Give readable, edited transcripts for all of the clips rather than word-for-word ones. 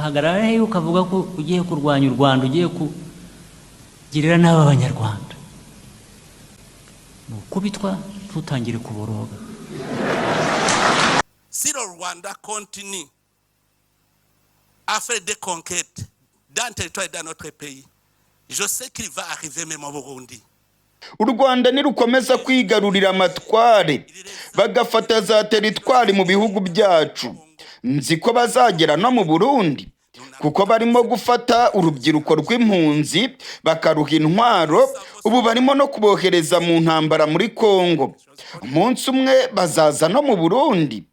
Wahagarara he ukavuga ko ugiye kurwanya u Rwanda, ugiye kugirira nabi Abanyarwanda? Ni ukubitwa, ntutangire kuboroga. Si le Rwanda continue à faire des conquêtes dans le territoire et dans notre pays, je sais qu'il va arriver même au Burundi. U Rwanda nirukomeza kwigarurira amatware, bagafata za teritwari mu bihugu byacu, nzi ko bazagera no mu Burundi, kuko barimo gufata urubyiruko rw'impunzi bakaruha intwaro. Ubu barimo no kubohereza mu ntambara muri Kongo. Umunsi umwe bazaza no mu Burundi.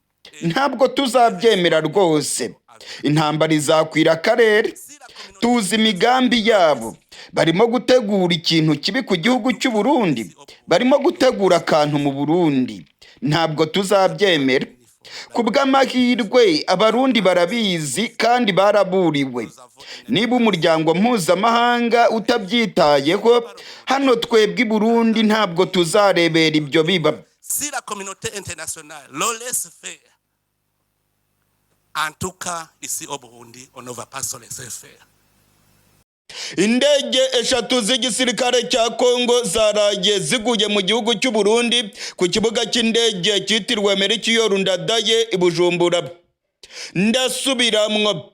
Ntabwo tuzabyemera rwose. Intambara izakwira akarere. Tuzi imigambi yabo. Barimo gutegura ikintu kibi ku gihugu cy'u Burundi, barimo gutegura akantu mu Burundi. Ntabwo tuzabyemera. Ku bw'amahirwe, Abarundi barabizi kandi baraburiwe. Niba umuryango mpuzamahanga utabyitayeho, hano twebwe i Burundi ntabwo tuzarebera ibyo biba. Si la communauté internationale le laisse faire, en tout cas, ici au Burundi, on ne va pas se laisser faire. Indege eshatu z'igisirikare cya Kongo zaraye ziguye mu gihugu cy'u Burundi ku kibuga cy'indege cyitiriwe Melchior Ndadaye i Bujumbura. Ndasubiramwo: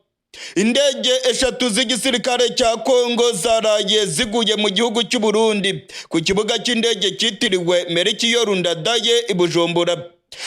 indege eshatu z'igisirikare cya Kongo zaraye ziguye mu gihugu cy'u Burundi ku kibuga cy'indege cyitiriwe Melchior Ndadaye i Bujumbura.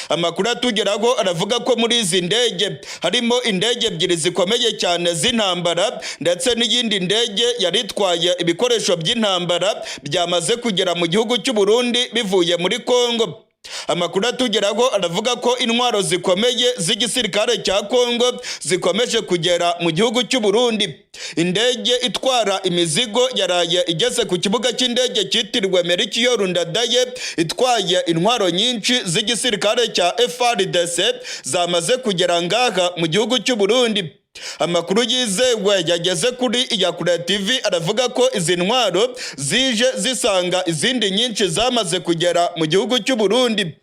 Amakuru atugeraho aravuga ko muri izi ndege harimo indege ebyiri zikomeye cyane z'intambara, ndetse n'iyindi ndege yari itwaye ibikoresho by'intambara byamaze kugera mu gihugu cy'u Burundi bivuye muri Kongo. Amakuru atugeraho aravuga ko intwaro zikomeye z'igisirikare cya Kongo zikomeje kugera mu gihugu cy'u Burundi. Indege itwara imizigo yaraye igeze ku kibuga cy'indege cyitiriwe Melchior Ndadaye itwaye intwaro nyinshi z'igisirikare cya FARDC zamaze kugera ngaha mu gihugu cy'u Burundi. Amakuru yizewe yageze kuri Iyakure TV aravuga ko izi ntwaro zije zisanga izindi nyinshi zamaze kugera mu gihugu cy'u Burundi.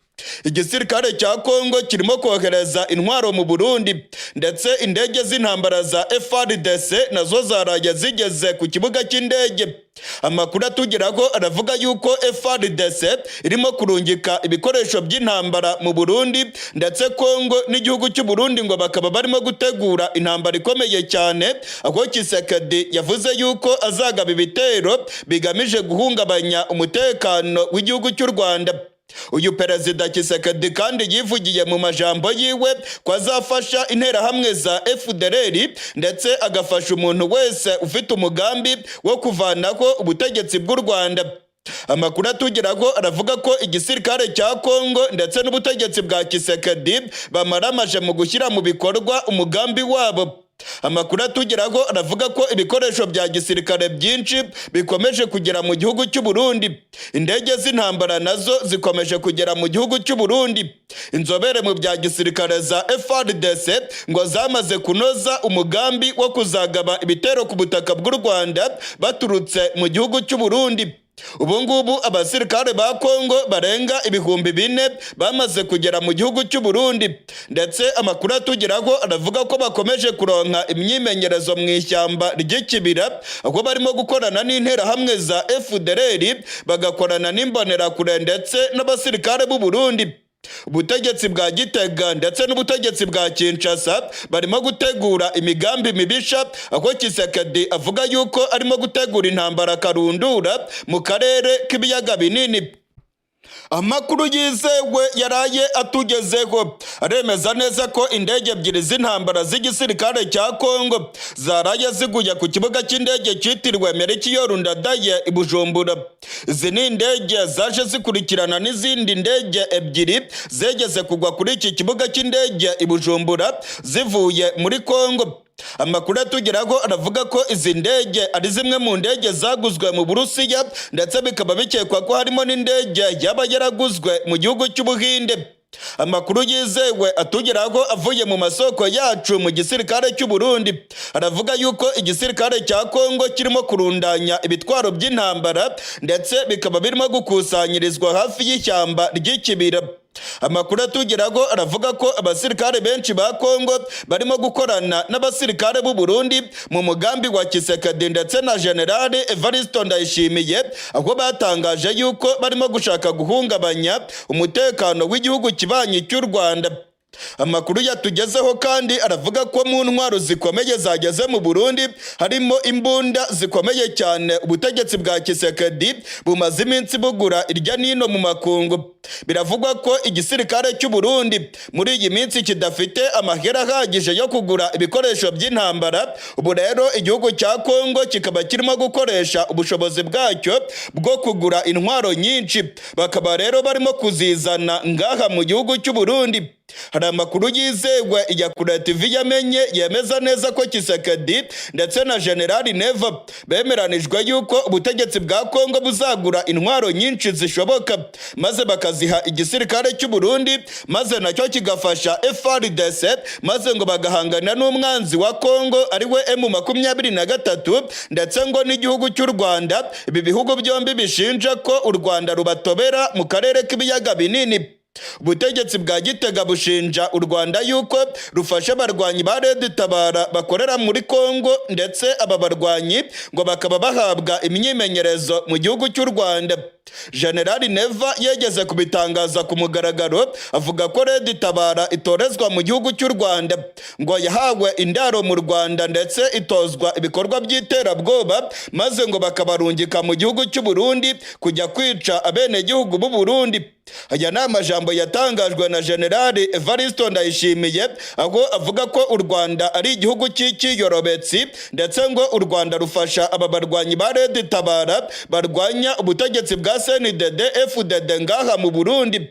Igisirikare cya Kongo kirimo kohereza intwaro mu Burundi, ndetse indege z'intambara za FARDC nazo zaraye zigeze ku kibuga cy'indege. Amakuru atugeraho aravuga yuko FARDC irimo kurungika ibikoresho by'intambara mu Burundi, ndetse Kongo n'igihugu cy'u Burundi ngo bakaba barimo gutegura intambara ikomeye cyane, aho Tshisekedi yavuze yuko azagaba ibitero bigamije guhungabanya umutekano w'igihugu cy'u Rwanda. Uyu Perezida Tshisekedi kandi yivugiye mu majambo yiwe ko azafasha Interahamwe za FDLR, ndetse agafasha umuntu wese ufite umugambi wo kuvanaho ubutegetsi bw'u Rwanda. Amakuru atugeraho aravuga ko igisirikare cya Kongo ndetse n'ubutegetsi bwa Tshisekedi bamaramaje mu gushyira mu bikorwa umugambi wabo. Amakuru atugeraho aravuga ko ibikoresho bya gisirikare byinshi bikomeje kugera mu gihugu cy'u Burundi. Indege z'intambara nazo zikomeje kugera mu gihugu cy'u Burundi. Inzobere mu bya gisirikare za FARDC ngo zamaze kunoza umugambi wo kuzagaba ibitero ku butaka bw'u Rwanda baturutse mu gihugu cy'u Burundi. Ubu ngubu abasirikare ba Kongo barenga 4000 bamaze kugera mu gihugu cy'u Burundi, ndetse amakuru atugeraho aravuga ko bakomeje kuronka imyimenyerezo mu ishyamba ry'Ikibira, aho barimo gukorana n'Interahamwe za FDLR, bagakorana n'Imbonerakure ndetse n'abasirikare b'u Burundi. Ubutegetsi bwa Gitega ndetse n'ubutegetsi bwa Kinshasa barimo gutegura imigambi mibisha, aho Tshisekedi avuga yuko arimo gutegura intambara karundura mu karere k'Ibiyaga Binini. Amakuru yizewe yaraye atugezeho aremeza neza ko indege ebyiri z'intambara z'igisirikare cya Kongo zaraye ziguye ku kibuga cy'indege cyitiriwe Melchior Ndadaye i Bujumbura. Izi ni indege zaje zikurikirana n'izindi ndege ebyiri zegeze kugwa kuri iki kibuga cy'indege i Bujumbura zivuye muri Kongo. Amakuru atugeraho aravuga ko izi ndege ari zimwe mu ndege zaguzwe mu Burusiya, ndetse bikaba bikekwa ko harimo n'indege yaba yaraguzwe mu gihugu cy'Ubuhinde. Amakuru yizewe atugeraho avuye mu masoko yacu mu gisirikare cy'u Burundi aravuga yuko igisirikare cya Kongo kirimo kurundanya ibitwaro by'intambara, ndetse bikaba birimo gukusanyirizwa hafi y'ishyamba ry'Ikibira. Amakuru atugeraho aravuga ko abasirikare benshi ba Kongo barimo gukorana n'abasirikare b'u Burundi mu mugambi wa Tshisekedi ndetse na General Evariste Ndayishimiye, aho batangaje yuko barimo gushaka guhungabanya umutekano w'igihugu kibanyi cy'u Rwanda. Amakuru yatugezeho kandi aravuga ko mu ntwaro zikomeye zageze mu Burundi harimo imbunda zikomeye cyane ubutegetsi bwa Tshisekedi bumaze iminsi bugura irya nino mu makungu. Biravugwa ko igisirikare cy'u Burundi muri iyi minsi kidafite amahera ahagije yo kugura ibikoresho by'intambara. Ubu rero igihugu cya Kongo kikaba kirimo gukoresha ubushobozi bwacyo bwo kugura intwaro nyinshi, bakaba rero barimo kuzizana ngaha mu gihugu cy'u Burundi. Hari amakuru yizewe iya Kure TV yamenye yemeza neza ko Tshisekedi ndetse na General Neva bemeranijwe yuko ubutegetsi bwa Kongo buzagura intwaro nyinshi zishoboka, maze bakaziha igisirikare cy'u Burundi, maze nacyo kigafasha FARDC, maze ngo bagahangana n'umwanzi wa Kongo ariwe M23 ndetse ngo n'igihugu cy'u Rwanda. Ibi bihugu byombi bishinja ko u Rwanda rubatobera mu karere k'ibiyaga binini. Ubutegetsi bwa Gitega bushinja u Rwanda yuko rufasha abarwanyi ba Red Tabara bakorera muri Kongo, ndetse aba barwanyi ngo bakaba bahabwa imyimenyerezo mu gihugu cy'u Rwanda. General Neva yegeze kubitangaza ku mugaragaro, avuga ko Red Tabara itorezwa mu gihugu cy'u Rwanda, ngo yahawe indaro mu Rwanda ndetse itozwa ibikorwa by'iterabwoba, maze ngo bakabarungika mu gihugu cy'u Burundi kujya kwica abenegihugu b'u Burundi. Aya ni amajambo yatangajwe na General Evariste Ndayishimiye, aho avuga ko u Rwanda ari igihugu cy'ikiyorobetsi, ndetse ngo u Rwanda rufasha aba barwanyi ba Red Tabara barwanya ubutegetsi bwa CNDD FDD ngaha mu Burundi.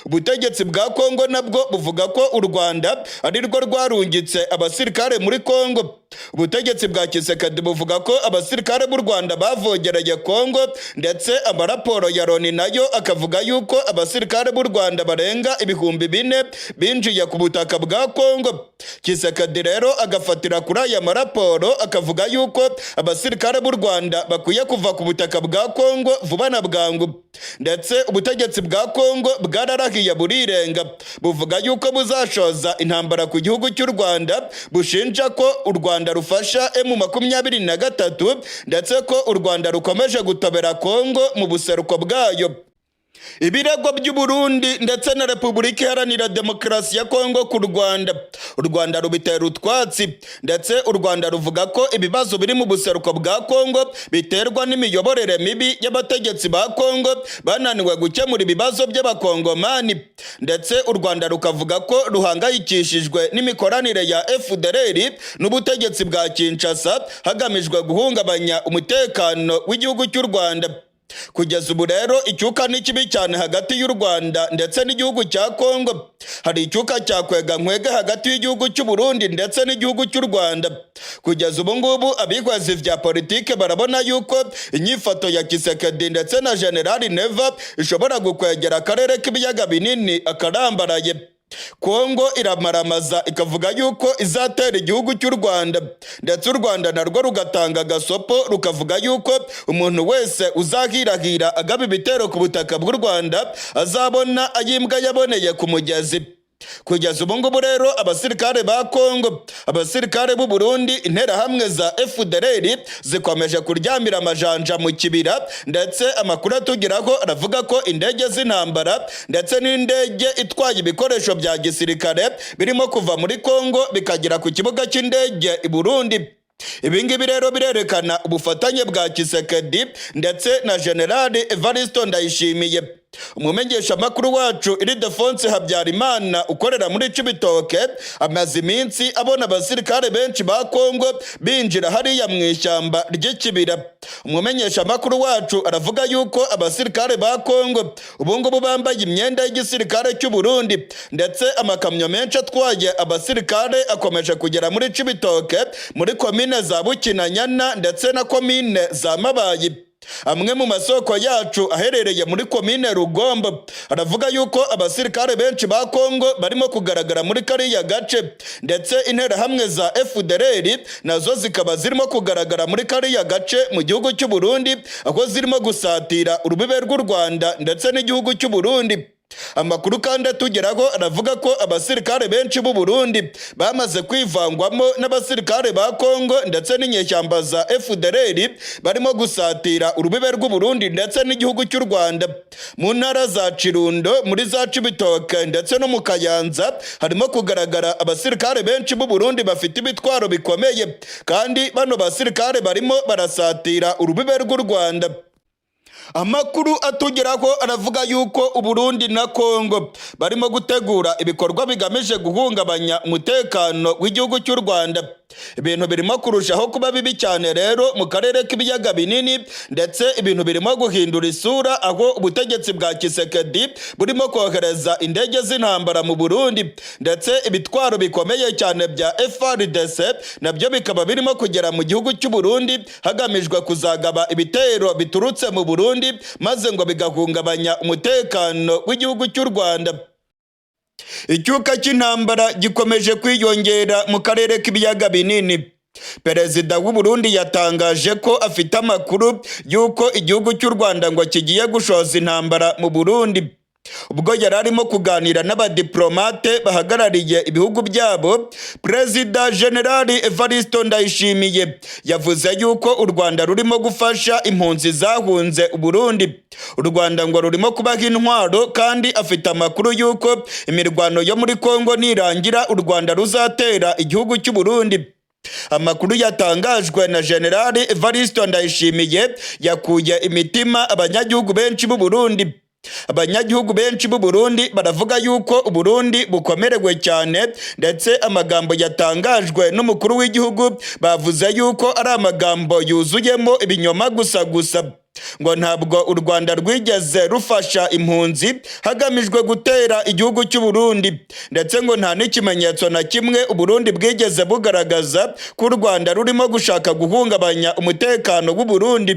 Ubutegetsi bwa Kongo nabwo buvuga ko u Rwanda ari rwo rwarungitse abasirikare muri Kongo. Ubutegetsi bwa Tshisekedi buvuga ko abasirikare b'u Rwanda bavogereye Kongo, ndetse amaraporo ya Loni nayo akavuga yuko abasirikare b'u Rwanda barenga 4000 binjiye ku butaka bwa Kongo. Tshisekedi rero agafatira kuri aya maraporo, akavuga yuko abasirikare b'u Rwanda bakwiye kuva ku butaka bwa Kongo vuba na bwangu. Ndetse ubutegetsi bwa Kongo bwararahiye burirenga, buvuga yuko buzashoza intambara ku gihugu cy'u Rwanda, bushinja ko u Rwanda rufasha M23, ndetse ko u Rwanda rukomeje gutobera Kongo mu buseruko bwayo. Ibirego by'u Burundi ndetse na Repubulika Iharanira Demokarasi ya Kongo ku Rwanda, u Rwanda rubitera utwatsi, ndetse u Rwanda ruvuga ko ibibazo biri mu buseruko bwa Kongo biterwa n'imiyoborere mibi y'abategetsi ba Kongo bananiwe gukemura ibibazo by'abakongomani, ndetse u Rwanda rukavuga ko ruhangayikishijwe n'imikoranire ya FDLR n'ubutegetsi bwa Kinshasa hagamijwe guhungabanya umutekano w'igihugu cy'u Rwanda. Kugeza ubu rero icyuka ni kibi cyane hagati y'u Rwanda ndetse n'igihugu cya Kongo. Hari icyuka cya kwega nkwege hagati y'igihugu cy'u Burundi ndetse n'igihugu cy'u Rwanda. Kugeza ubu ngubu abihwezi vya politike barabona yuko inyifato ya Tshisekedi ndetse na General Neva ishobora gukwegera akarere k'ibiyaga binini akarambaraye. Kongo iramaramaza ikavuga yuko izatera igihugu cy'u Rwanda, ndetse u Rwanda narwo rugatanga agasopo, rukavuga yuko umuntu wese uzahirahira agaba ibitero ku butaka bw'u Rwanda azabona ayimbwa yaboneye ku mugezi. Kugeza ubu ngubu rero abasirikare ba Kongo, abasirikare b'u Burundi, interahamwe za FDLR zikomeje kuryamira amajanja mu kibira, ndetse amakuru atugeraho aravuga ko indege z'intambara ndetse n'indege itwaye ibikoresho bya gisirikare birimo kuva muri Kongo bikagera ku kibuga cy'indege i Burundi. Ibi ngibi rero birerekana ubufatanye bwa Tshisekedi ndetse na General Evariste Ndayishimiye. Umumenyeshamakuru wacu Ildefonse Habyarimana ukorera muri Cibitoke amaze iminsi abona abasirikare benshi ba Kongo binjira hariya mu ishyamba ry'ikibira. Umumenyeshamakuru wacu aravuga yuko abasirikare ba Kongo ubu ngubu bambaye imyenda y'igisirikare cy'u Burundi, ndetse amakamyo menshi atwaye abasirikare akomeje kugera muri Cibitoke, muri komine za Bukinanyana ndetse na komine za Mabayi. Amwe mu masoko yacu aherereye muri komine Rugombo aravuga yuko abasirikare benshi ba Kongo barimo kugaragara muri kariya gace, ndetse interahamwe za FDLR nazo zikaba zirimo kugaragara muri kariya gace mu gihugu cy'u Burundi, aho zirimo gusatira urubibe rw'u Rwanda ndetse n'igihugu cy'u Burundi. Amakuru kandi atugeraho aravuga ko abasirikare benshi b'u Burundi bamaze kwivangwamo n'abasirikare ba Kongo ndetse n'inyeshyamba za FDLR, barimo gusatira urubibe rw'u Burundi ndetse n'igihugu cy'u Rwanda. Mu ntara za Kirundo, muri za Cibitoke ndetse no mu Kayanza harimo kugaragara abasirikare benshi b'u Burundi bafite ibitwaro bikomeye, kandi bano basirikare barimo barasatira urubibe rw'u Rwanda. Amakuru atugeraho aravuga yuko Uburundi na Kongo barimo gutegura ibikorwa bigamije guhungabanya umutekano w'igihugu cy'u Rwanda. Ibintu birimo kurushaho kuba bibi cyane rero mu karere k'Ibiyaga Binini, ndetse ibintu birimo guhindura isura, aho ubutegetsi bwa Tshisekedi burimo kohereza indege z'intambara mu Burundi, ndetse ibitwaro bikomeye cyane bya FARDC nabyo bikaba birimo kugera mu gihugu cy'u Burundi, hagamijwe kuzagaba ibitero biturutse mu Burundi, maze ngo bigahungabanya umutekano w'igihugu cy'u Rwanda. Icyuka cy'intambara gikomeje kwiyongera mu karere k'Ibiyaga Binini. Perezida w'u Burundi yatangaje ko afite amakuru y'uko igihugu cy'u Rwanda ngo kigiye gushoza intambara mu Burundi. Ubwo yari arimo kuganira n'abadiplomate bahagarariye ibihugu byabo, Perezida Generali Evaristo Ndayishimiye yavuze yuko u Rwanda rurimo gufasha impunzi zahunze Uburundi. U Rwanda ngo rurimo kubaha intwaro, kandi afite amakuru y'uko imirwano yo muri Kongo nirangira u Rwanda ruzatera igihugu cy'u Burundi. Amakuru yatangajwe na Generali Evaristo Ndayishimiye yakuye imitima abanyagihugu benshi b'u Burundi. Abanyagihugu benshi b'u Burundi baravuga yuko Uburundi bukomerewe cyane, ndetse amagambo yatangajwe n'umukuru w'igihugu bavuze yuko ari amagambo yuzuyemo ibinyoma gusa gusa. Ngo ntabwo u Rwanda rwigeze rufasha impunzi hagamijwe gutera igihugu cy'u Burundi, ndetse ngo nta n'ikimenyetso na kimwe Uburundi bwigeze bugaragaza ko u Rwanda rurimo gushaka guhungabanya umutekano w'u Burundi.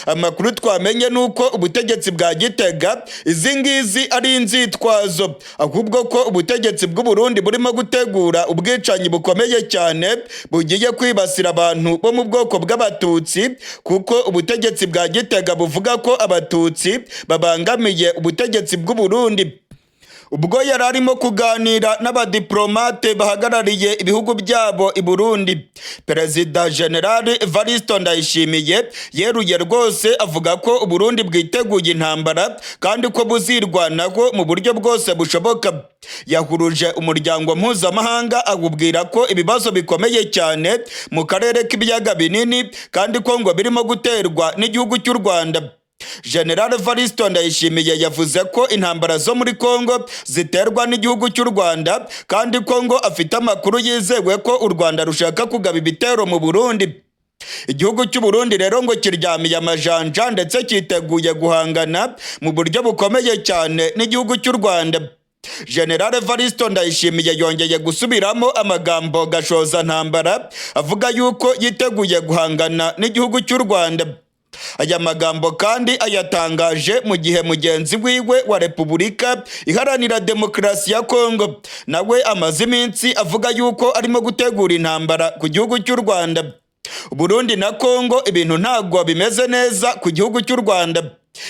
Amakuru twamenye ni uko ubutegetsi bwa Gitega izi ngizi ari inzitwazo, ahubwo ko ubutegetsi bw'u Burundi burimo gutegura ubwicanyi bukomeye cyane bugiye kwibasira abantu bo mu bwoko bw'Abatutsi, kuko ubutegetsi bwa Gitega buvuga ko Abatutsi babangamiye ubutegetsi bw'u Burundi. Ubwo yari arimo kuganira n'abadiplomate bahagarariye ibihugu byabo i Burundi, Perezida Generali Evaristo Ndayishimiye yeruye rwose avuga ko Uburundi bwiteguye intambara kandi ko buzirwanaho mu buryo bwose bushoboka. Yahuruje umuryango mpuzamahanga, awubwira ko ibibazo bikomeye cyane mu karere k'Ibiyaga Binini, kandi ko ngo birimo guterwa n'igihugu cy'u Rwanda. General Evaristo Ndayishimiye yavuze ko intambara zo muri Kongo ziterwa n'igihugu cy'u Rwanda, kandi ko ngo afite amakuru yizewe ko u Rwanda rushaka kugaba ibitero mu Burundi. Igihugu cy'u Burundi rero ngo kiryamiye amajanja, ndetse cyiteguye guhangana mu buryo bukomeye cyane n'igihugu cy'u Rwanda. General Evaristo Ndayishimiye yongeye gusubiramo amagambo gashoza ntambara, avuga yuko yiteguye guhangana n'igihugu cy'u Rwanda. Aya magambo kandi ayatangaje mu gihe mugenzi wiwe wa Repubulika Iharanira Demokarasi ya Kongo nawe amaze iminsi avuga yuko arimo gutegura intambara ku gihugu cy'u Rwanda. Burundi na Kongo, ibintu ntabwo bimeze neza ku gihugu cy'u Rwanda.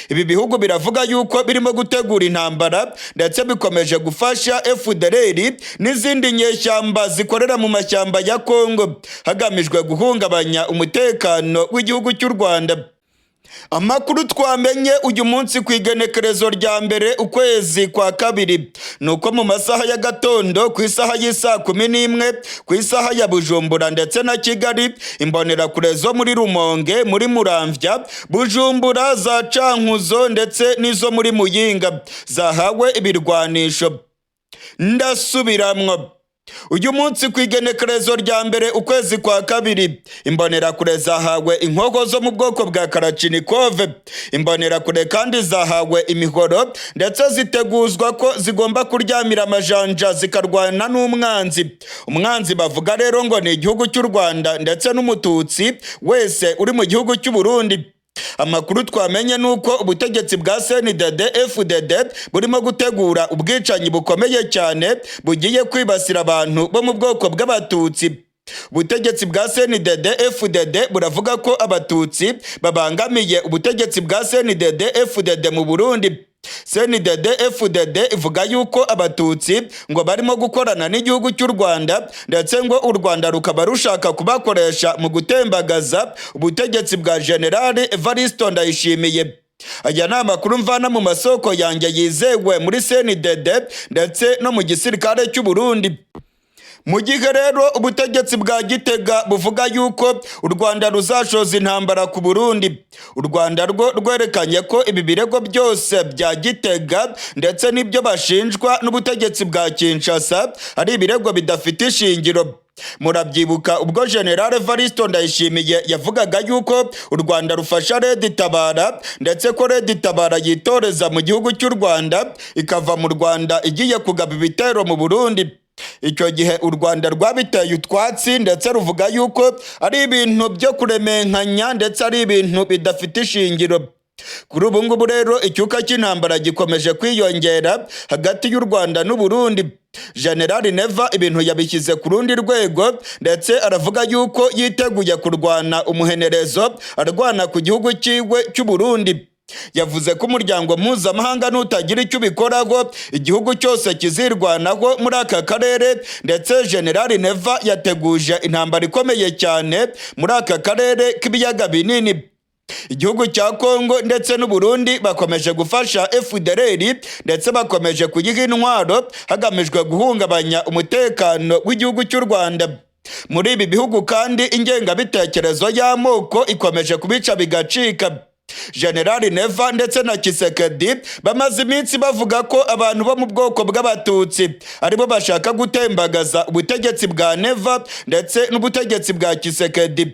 Ibi bihugu biravuga yuko birimo gutegura intambara, ndetse bikomeje gufasha FDLR n'izindi nyeshyamba zikorera mu mashyamba ya Kongo, hagamijwe guhungabanya umutekano w'igihugu cy'u Rwanda. Amakuru twamenye uyu munsi ku igenekerezo rya 1 ukwezi kwa 2 ni uko mu masaha ya gatondo, ku isaha y'isaa 11 ku isaha ya Bujumbura ndetse na Kigali, imbonerakure zo muri Rumonge, muri Muramvya, Bujumbura, za Cankuzo ndetse n'izo muri Muyinga zahawe ibirwanisho. Ndasubiramwo: uyu munsi ku igenekerezo rya 1 ukwezi kwa 2, imbonerakure zahawe inkoho zo mu bwoko bwa Kalachnikov. Imbonerakure kandi zahawe imihoro, ndetse ziteguzwa ko zigomba kuryamira amajanja zikarwana n'umwanzi. Umwanzi bavuga rero ngo ni igihugu cy'u Rwanda ndetse n'Umututsi wese uri mu gihugu cy'u Burundi. Amakuru twamenye ni uko ubutegetsi bwa CNDD FDD burimo gutegura ubwicanyi bukomeye cyane bugiye kwibasira abantu bo mu bwoko bw'Abatutsi. Ubutegetsi bwa CNDD FDD buravuga ko Abatutsi babangamiye ubutegetsi bwa CNDD FDD mu Burundi. CNDD FDD ivuga yuko Abatutsi ngo barimo gukorana n'igihugu cy'u Rwanda, ndetse ngo u Rwanda rukaba rushaka kubakoresha mu gutembagaza ubutegetsi bwa General Evaristo Ndayishimiye. Aya ni amakuru mvana mu masoko yanjye yizewe muri CNDD ndetse no mu gisirikare cy'u Burundi. Mu gihe rero ubutegetsi bwa Gitega buvuga yuko u Rwanda ruzashoza intambara ku Burundi, u Rwanda rwo rwerekanye ko ibi birego byose bya Gitega ndetse n'ibyo bashinjwa n'ubutegetsi bwa Kinshasa ari ibirego bidafite ishingiro. Murabyibuka ubwo General Evaristo Ndayishimiye yavugaga yuko u Rwanda rufasha Red Tabara, ndetse ko Red Tabara yitoreza mu gihugu cy'u Rwanda, ikava mu Rwanda igiye kugaba ibitero mu Burundi. Icyo gihe u Rwanda rwabiteye utwatsi, ndetse ruvuga yuko ari ibintu byo kuremenkanya, ndetse ari ibintu bidafite ishingiro. Kuri ubu ngubu rero icyuka cy'intambara gikomeje kwiyongera hagati y'u Rwanda n'u Burundi. General Neva ibintu yabishyize ku rundi rwego, ndetse aravuga yuko yiteguye kurwana umuhenerezo, arwana ku gihugu cyiwe cy'u Burundi. Yavuze ko umuryango mpuzamahanga nutagira icyo ubikoraho, igihugu cyose kizirwanaho muri aka karere. Ndetse General Neva yateguje intambara ikomeye cyane muri aka karere k'ibiyaga binini. Igihugu cya Kongo ndetse n'u Burundi bakomeje gufasha FDLR, ndetse bakomeje kuyiha intwaro hagamijwe guhungabanya umutekano w'igihugu cy'u Rwanda. Muri ibi bihugu kandi ingengabitekerezo y'amoko ikomeje kubica bigacika. General Neva ndetse na Tshisekedi bamaze iminsi bavuga ko abantu bo mu bwoko bw'Abatutsi aribo bashaka gutembagaza ubutegetsi bwa Neva ndetse n'ubutegetsi bwa Tshisekedi.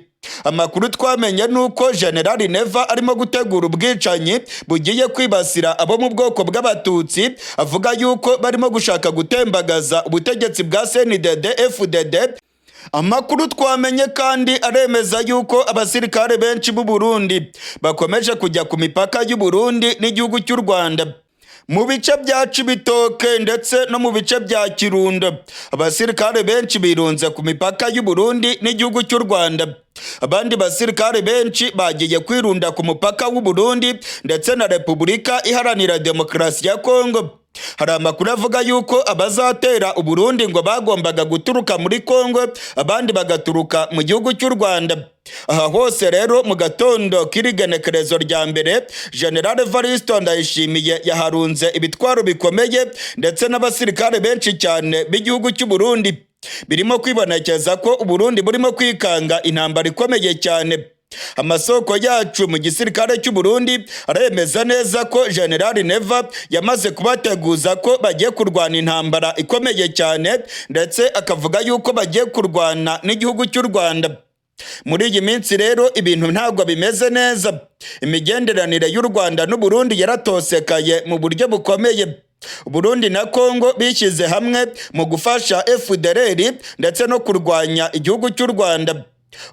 Amakuru twamenye ni uko General Neva arimo gutegura ubwicanyi bugiye kwibasira abo mu bwoko bw'Abatutsi, avuga yuko barimo gushaka gutembagaza ubutegetsi bwa CNDD FDD. Amakuru twamenye kandi aremeza yuko abasirikare benshi b'u Burundi bakomeje kujya ku mipaka y'u Burundi n'igihugu cy'u Rwanda, mu bice bya Cibitoke ndetse no mu bice bya Kirundo. Abasirikare benshi birunze ku mipaka y'u Burundi n'igihugu cy'u Rwanda. Abandi basirikare benshi bagiye kwirunda ku mupaka w'u Burundi ndetse na Repubulika Iharanira Demokarasi ya Kongo. Hari amakuru avuga yuko abazatera Uburundi ngo bagombaga guturuka muri Kongo, abandi bagaturuka mu gihugu cy'u Rwanda. Aha hose rero, mu gatondo k'irigenekerezo rya 1, General Evaristo Ndayishimiye yaharunze ibitwaro bikomeye ndetse n'abasirikare benshi cyane b'igihugu cy'u Burundi. Birimo kwibonekeza ko Uburundi burimo kwikanga intambara ikomeye cyane. Amasoko yacu mu gisirikare cy'u Burundi aremeza neza ko General Neva yamaze kubateguza ko bagiye kurwana intambara ikomeye cyane, ndetse akavuga yuko bagiye kurwana n'igihugu cy'u Rwanda. Muri iyi minsi rero ibintu ntabwo bimeze neza. Imigenderanire y'u Rwanda n'u Burundi yaratosekaye mu buryo bukomeye. Burundi na Kongo bishyize hamwe mu gufasha FDLR ndetse no kurwanya igihugu cy'u Rwanda.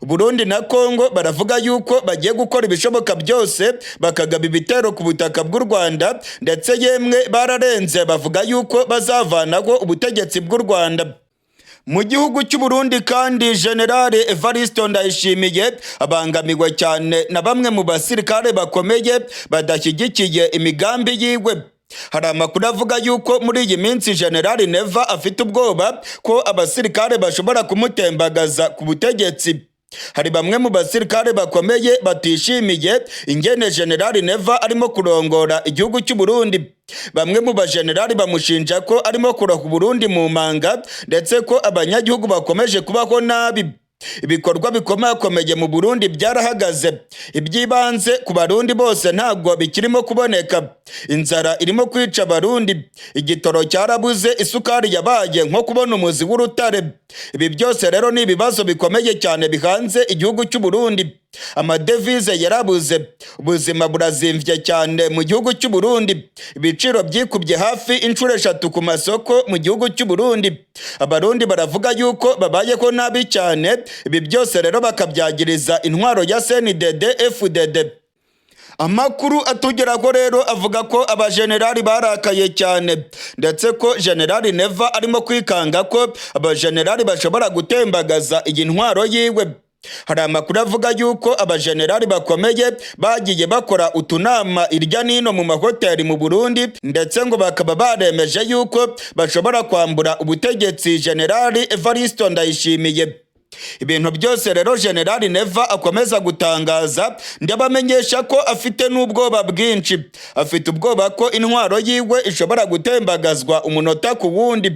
Burundi na Kongo baravuga yuko bagiye gukora ibishoboka byose bakagaba ibitero ku butaka bw'u Rwanda, ndetse yemwe bararenze bavuga yuko bazavanaho ubutegetsi bw'u Rwanda. Mu gihugu cy'u Burundi kandi, General Evaristo Ndayishimiye abangamiwe cyane na bamwe mu basirikare bakomeye badashyigikiye imigambi yiwe. Hari amakuru avuga yuko muri iyi minsi General Neva afite ubwoba ko abasirikare bashobora kumutembagaza ku butegetsi. Hari bamwe mu basirikare bakomeye batishimiye ingene General Neva arimo kurongora igihugu cy'u Burundi. Bamwe mu bajenerali bamushinja ko arimo kuroha Burundi mu manga, ndetse ko abanyagihugu bakomeje kubaho nabi. Ibikorwa bikomakomeye mu Burundi byarahagaze, iby'ibanze ku Barundi bose ntabwo bikirimo kuboneka. Inzara irimo kwica Abarundi, igitoro cyarabuze, isukari yabaye nko kubona umuzi w'urutare. Ibi byose rero ni ibibazo bikomeye cyane bihanze igihugu cy'u Burundi. Amadevize yarabuze, ubuzima burazimvye cyane mu gihugu cy'u Burundi. Ibiciro byikubye hafi inshuro 3 ku masoko mu gihugu cy'u Burundi. Abarundi baravuga yuko babayeho nabi cyane. Ibi byose rero bakabyagiriza intwaro ya CNDD FDD. Amakuru atugeraho rero avuga ko abajenerali barakaye cyane, ndetse ko Generali Neva arimo kwikanga ko abajenerali bashobora gutembagaza iyi ntwaro yiwe. Hari amakuru avuga yuko abajenerali bakomeye bagiye bakora utunama irya nino mu mahoteli mu Burundi, ndetse ngo bakaba baremeje yuko bashobora kwambura ubutegetsi Generali Evaristo Ndayishimiye. Ibintu byose rero Generali Neva akomeza gutangaza, ndabamenyesha ko afite n'ubwoba bwinshi. Afite ubwoba ko intwaro yiwe ishobora gutembagazwa umunota ku wundi.